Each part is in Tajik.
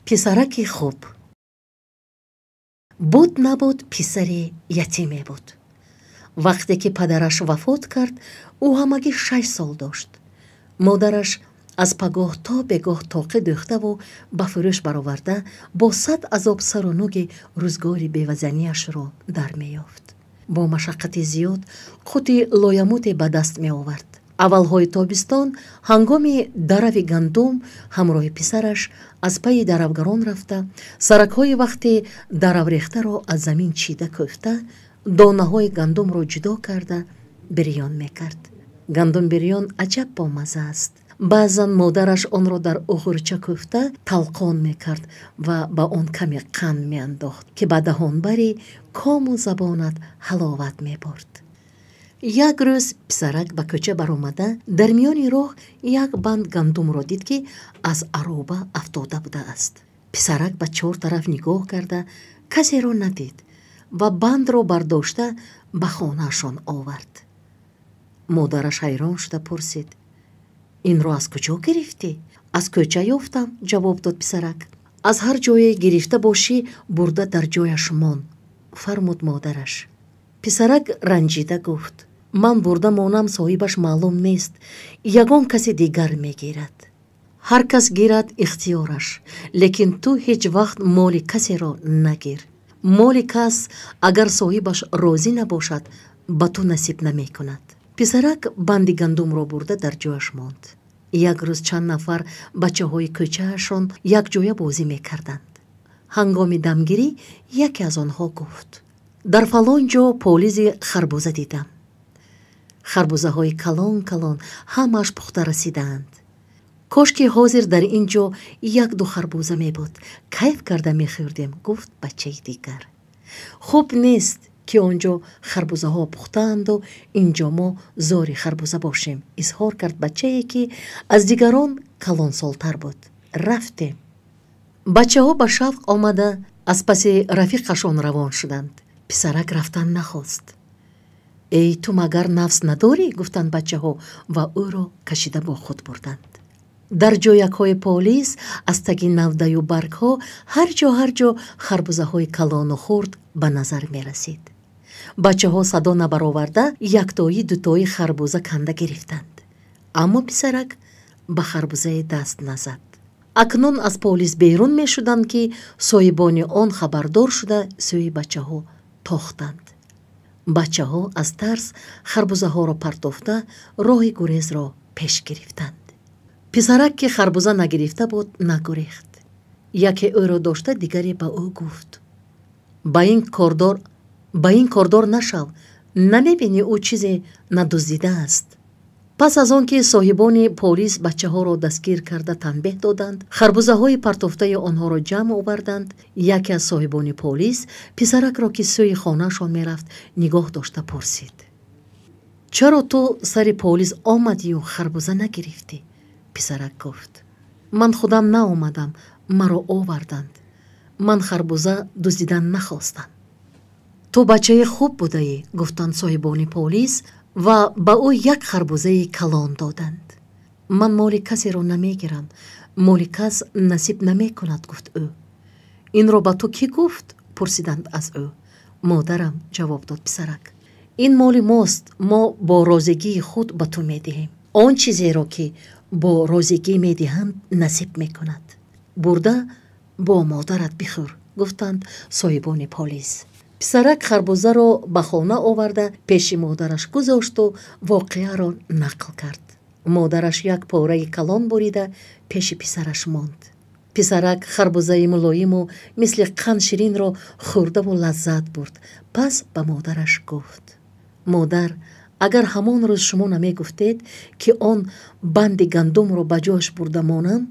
Писараки хуб. Буд набуд, писари ятиме буд. Вақте ки падараш вафот кард, ӯ ҳамагӣ 6 сол дошт. Модараш аз пагоҳ то бегоҳ тоқӣ дӯхтаву ба фурӯш бароварда, бо сад азоб сару нуги рӯзгори бевазанияшро дар меёфт. Бо машаққати зиёд қути лоямуте ба даст меовард. Аввалҳои тобистон, ҳангоми дарави гандум, ҳамроҳи писараш аз пайи даравгарон рафта, саракҳои вақти дараврехтаро аз замин чида, кӯфта, донаҳои гандумро ҷудо карда, бирён мекард. Гандум бирён аҷаб бомазза аст. Баъзан модараш онро дар уғурча кӯфта талқон мекард ва ба он каме қанд меандохт, ки ба даҳонбари кому забонат ҳаловат мебурд. Як рӯз писарак ба кӯча баромада, дар миёни роҳ як банд гандумро дид, ки аз ароба афтода будааст. Писарак ба чор тараф нигоҳ карда, касеро надид ва бандро бардошта ба хонаашон овард. Модараш ҳайрон шуда пурсид: «Инро аз куҷо гирифтӣ?» «Аз кӯча ёфтам», ҷавоб дод писарак. «Аз ҳар ҷое гирифта бошӣ, бурда дар ҷояш мон», фармуд модараш. Писарак ранҷида гуфт: «Ман бурда монам, соҳибаш маълум нест, ягон каси дигар мегирад». «Ҳар кас гирад, ихтиёраш, лекин ту ҳеҷ вақт моли касеро нагир. Моли кас, агар соҳибаш розӣ набошад, ба ту насиб намекунад». Писарак банди гандумро бурда дар ҷояш монд. Як рӯз чанд нафар бачаҳои кӯчаашон якҷоя бозӣ мекарданд. Ҳангоми дамгирӣ яке аз онҳо гуфт: «Дар фалон ҷо полизи харбуза дидам. Харбузаҳои калон калон, ҳамааш пухта расидаанд. Кошки ҳозир дар ин ҷо як-ду харбуза мебуд, кайф карда мехӯрдем», гуфт бачаи дигар. «Хуб нест, ки он ҷо харбузаҳо пухтаанду ин ҷо мо зори харбуза бошем», изҳор кард бачае, ки аз дигарон калонсолтар буд. «Рафтем». Бачаҳо ба шавқ омада, аз паси рафиқашон равон шуданд. Писарак рафтан нахост. «Эй, ту магар нафс надорӣ?» гуфтанд бачаҳо ва ӯро кашида бо худ бурданд. Дар ҷоякҳои полис, аз таги навдаю баргҳо, ҳар ҷо, ҳар ҷо харбузаҳои калону хурд ба назар мерасид. Бачаҳо садо набароварда, яктоӣ, дутоӣ харбуза канда гирифтанд, аммо писарак ба харбузае даст назад. Акнун аз полис берун мешуданд, ки соҳибони он хабардор шуда, сӯи бачаҳо тохтанд. Бачаҳо аз тарс харбузаҳоро партофта, роҳи гурезро пеш гирифтанд. Писарак, ки харбуза нагирифта буд, нагурехт. Яке ӯро дошта, дигаре ба ӯ гуфт: «Ба ин кордор нашав, намебинӣ, ӯ чизе надуздидааст?» Пас аз он ки соҳибони полис бачаҳоро дастгир карда, танбеҳ доданд, харбузаҳои партофтаи онҳоро ҷамъ оварданд, яке аз соҳибони полис писаракро, ки сӯи хонаашон мерафт, нигоҳ дошта пурсид: «Чаро ту сари полис омадию харбуза нагирифтӣ?» Писарак гуфт: «Ман худам наомадам, маро оварданд. Ман харбуза дуздидан нахостам». «Ту бачаи хуб будаӣ», гуфтанд соҳибони полис ва ба ӯ як харбузаи калон доданд. «Ман моли касеро намегирам, моли кас насиб намекунад», гуфт ӯ. «Инро ба ту кӣ гуфт?» пурсиданд аз ӯ. «Модарам», ҷавоб дод писарак. «Ин моли мост, мо бо розигии худ ба ту медиҳем. Он чизеро, ки бо розигӣ медиҳанд, насиб мекунад. Бурда бо модарат бихӯр», гуфтанд соҳибони полис. Писарак харбузаро ба хона оварда, пеши модараш гузошту воқеаро нақл кард. Модараш як пораи калон бурида, пеши писараш монд. Писарак харбузаи мулоиму мисли қанд ширинро хӯрдаву лаззат бурд. Пас ба модараш гуфт: «Модар, агар ҳамон рӯз шумо намегуфтед, ки он банди гандумро ба ҷояш бурда монам,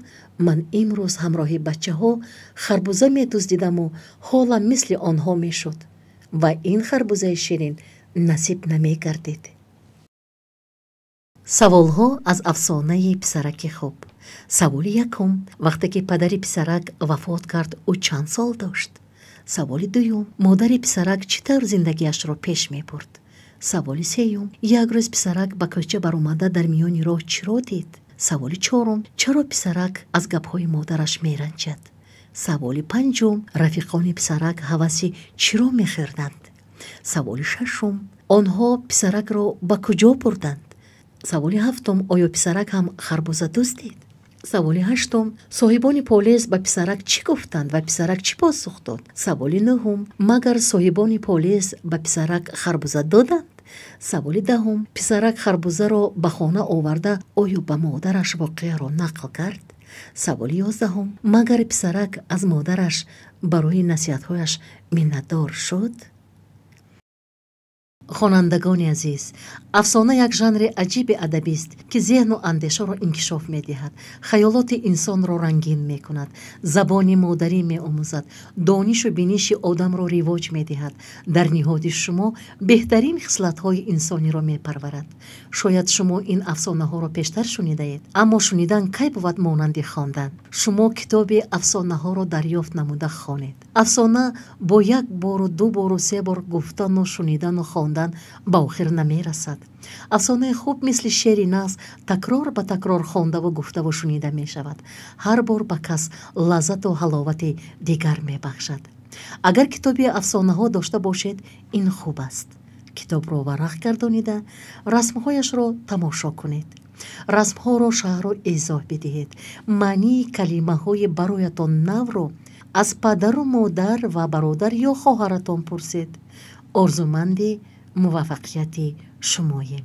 ман имрӯз ҳамроҳи бачаҳо харбуза медуздидаму ҳолам мисли онҳо мешуд ва ин харбузаи ширин насиб намегардид». Саволҳо аз афсонаи «Писараки хуб». Саволи якум: вақте ки падари писарак вафот кард, ӯ чанд сол дошт? Саволи дуюм: модари писарак чӣ тавр зиндагиашро пеш мебурд? Саволи сеюм: як рӯз писарак ба кӯча баромада, дар миёни роҳ чиро дид? Саволи чорум: чаро писарак аз гапҳои модараш меранҷад? Саволи панҷум: рафиқони писарак ҳаваси чиро мехӯрданд? Саволи шашум: онҳо писаракро ба куҷо бурданд? Саволи ҳафтум: оё писарак ҳам харбуза дуздид? Саволи ҳаштум: соҳибони полез ба писарак чӣ гуфтанд ва писарак чӣ посух дод? Саволи нуҳум: магар соҳибони полез ба писарак харбуза доданд? Саволи даҳум: писарак харбузаро ба хона оварда, оё ба модараш воқеаро нақл кард? Саволи 11: магар писарак аз модараш барои насиҳатҳояш миннатдор шуд? Хонандагони азиз, афсона як жанри аҷиби адабист, ки зеҳну андешаро инкишоф медиҳад, хаёлоти инсонро рангин мекунад, забони модарӣ меомӯзад, донишу биниши одамро ривоҷ медиҳад, дар ниҳоди шумо беҳтарин хислатҳои инсониро мепарварад. Шояд шумо ин афсонаҳоро пештар шунидаед, аммо шунидан кай бувад монанди хондан? Шумо китоби афсонаҳоро дарёфт намуда хонед. Афсона бо як бору ду бору се бор гуфтану шунидану хондан ба охир намерасад. Афсонаи хуб мисли шеъри нағз такрор ба такрор хондаву гуфтаву шунида мешавад. Ҳар бор ба кас лаззату ҳаловати дигар мебахшад. Агар китоби афсонаҳо дошта бошед, ин хуб аст. Китобро варақ гардонида, расмҳояшро тамошо кунед. Расмҳоро шаҳру эзоҳ бидиҳед. Маънии калимаҳои бароятон навро аз падару модар ва бародар ё хоҳаратон пурсед. Орзуманди муваффақияти шумоем.